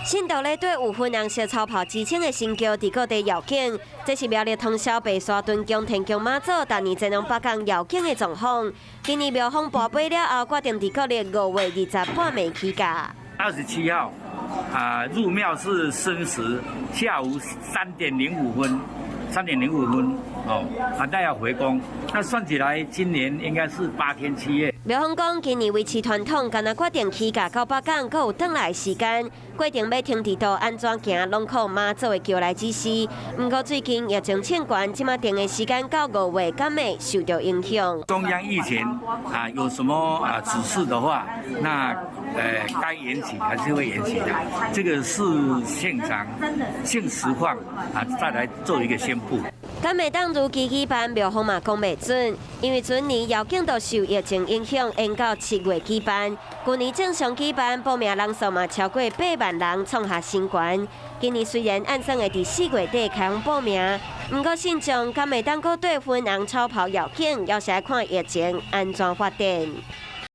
信徒咧對有粉紅色草袍之稱的神轎佇各地繞境，這是苗栗通霄白沙屯宮天宮媽祖逐年前往北港繞境的狀況。今年廟方跋杯了後，決定佇國曆5月20半暝起駕。 27號啊，入廟是申時，下午三點零五分，三點零五分哦，啊，再要回宮。那算起來，今年應該是8天7夜。廟方講，今年維持傳統，干焦決定起駕到北港，閣有轉來時間，過程欲停佇佗按怎行，攏靠媽祖的轎來指示。毋過最近疫情衝懸，這馬定的時間到5月，敢會受著影響？中央疫情啊，有什麼啊指示的話，那該延期還是會延期的。這個是現場現實況啊，再來做一個宣布。敢會當如期舉辦，廟方嘛講袂準，因為去年繞境都受疫情影響，延到7月舉辦。舊年正常舉辦，報名人數嘛超過8萬人，創下新高。今年雖然按算會佇4月底開放報名，毋過信眾敢會當閣綴粉紅草袍繞境，猶是愛看疫情按怎發展。